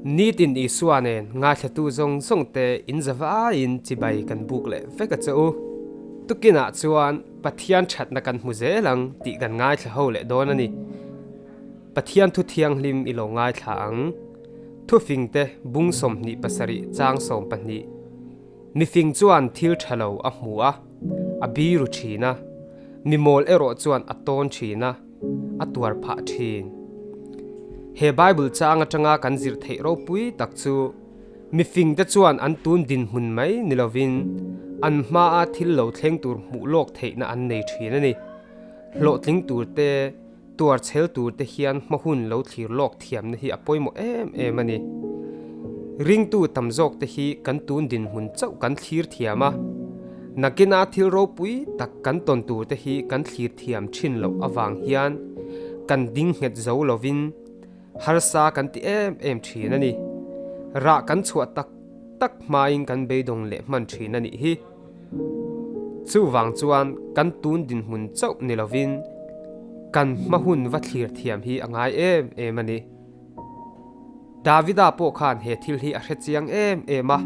Nitin Isua nen ngaithlatu zawng zawng te in zavaiin chibai kan buk leh vek a che u. Tukinah chuan Pathian thatna kan hmu zel ang tih kan ngaithla ho leh dawn a ni. Pathian thu thianghlim i lo ngaithla ang. Thufingte bung 27 chang 12. Mifing chuan thil tha lo a hmu a, a biru thin a, mi mawl erawh chuan a tawn thin a, a tuar phah thin. He Bible chang atanga kan zir theih ropui tak chu mifingte chuan an tun dinhmun mai ni lovin an hmaa thil lo thleng tur hmuh lawk theihna an nei thin a ni. Hlawhtling turte, tuar chhel turte hian hma hun lo thlir lawk thiamna hi a pawimawh em em a ni. Ringtu tam zawkte hi kan tun dinhmun chauh kan thlir thiam a, nakina thil ropui tak kan tawn turte hi kan thlir thiam thin loh avang hian kan ding nghet zo lovin harsa kan ti em em thin a ni. Rah kan chhuah tak tak hmain kan beidawng leh hman thin a nih hi. Chuvang chuan kan tun dinhmun chauh ni lovin kan hma hun va thlir thiam hi a ngai em em a ni. Davida pawh khan he thil hi a hre chiang em em a,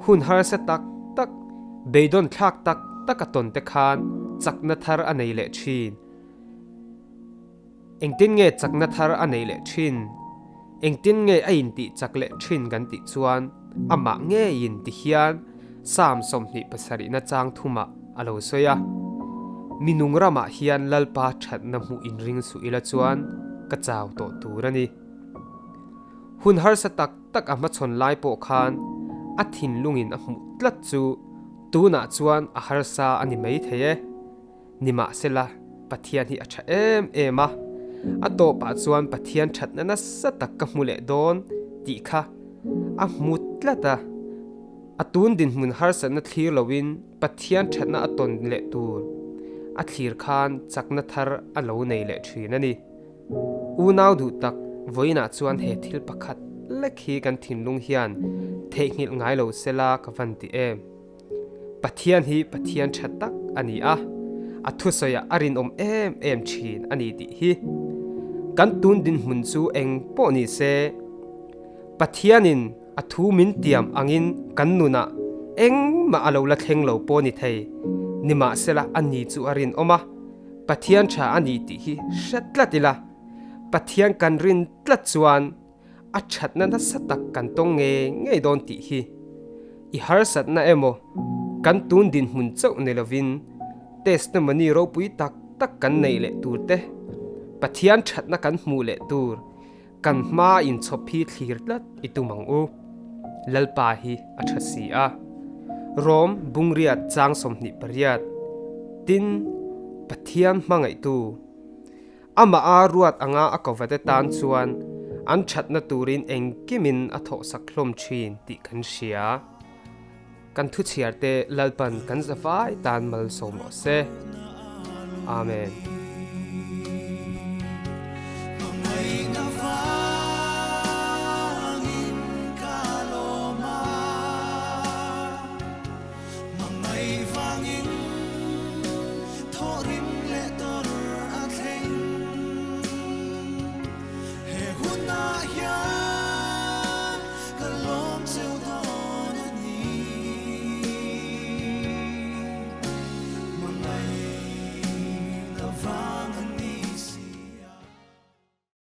hun harsa tak tak, beidawn thlak tak tak a tawn te khan chakna thar a nei leh thin. Engtin nge chakna thar a nei leh thin? Engtin nge a intih chak leh thin kan tih chuan amah ngeiin ti hian Psalm 27 na chang thumah a lo sawi a, Mi nung ramah hian Lalpa thatna hmuh inring suh ila chuan ka chau tawh tur a ni. Hun harsa tak tak a hmachhawn lai pawh khan a thinlungin a hmuh tlat chu tunah chuan a harsa a ni maithei e. Nimahsela, Pathian hi a tha em em a, a tawpah chuan Pathian thatna nasa tak ka hmu leh dawn tih kha a hmu tlat a. A tun dinhmun harsatna thlir loin Pathian thatna a tawn leh tur a thlir khan chakna thar a lo nei leh thin a ni. Unau duh tak, vawiinah chuan he thil pakhat lek hi kan thinlung hian theihnghilh ngai lo sela ka van ti em. Pathian hi Pathian tha tak a ni a, a thusawiah a rinawm em em thin a ni tih hi. Kan tun dinhmun chu eng pawh ni se, Pathianin a thu min tiam angin kan nunah engmah a lo la thleng lo pawh ni thei, nimahsela a ni chu a rinawm a, Pathian tha a ni tih hi hre tlat ila, Pathian kan rin tlat chuan A thatna nasa tak kan tawng ngei ngei dawn tih hi i harsatna emaw kan tun dinhmun chauh ni lovin testimony ropui tak tak kan neih leh tur te, Pathian thatna kan hmuh leh tur kan hma inchhawp hi thlir tlat i tum ang u. Lalpa hi a tha si a. Rom Bungriat chang 28 Tin, Pathian hmangaihtu. Amah a ruat anga a kovate tan chuan an thatna turin engkimin a thawhsak hlawm thin tih kan hria. Kan thuchhiarte Lalpan kan zavai tan malsawm rawh se. Amen.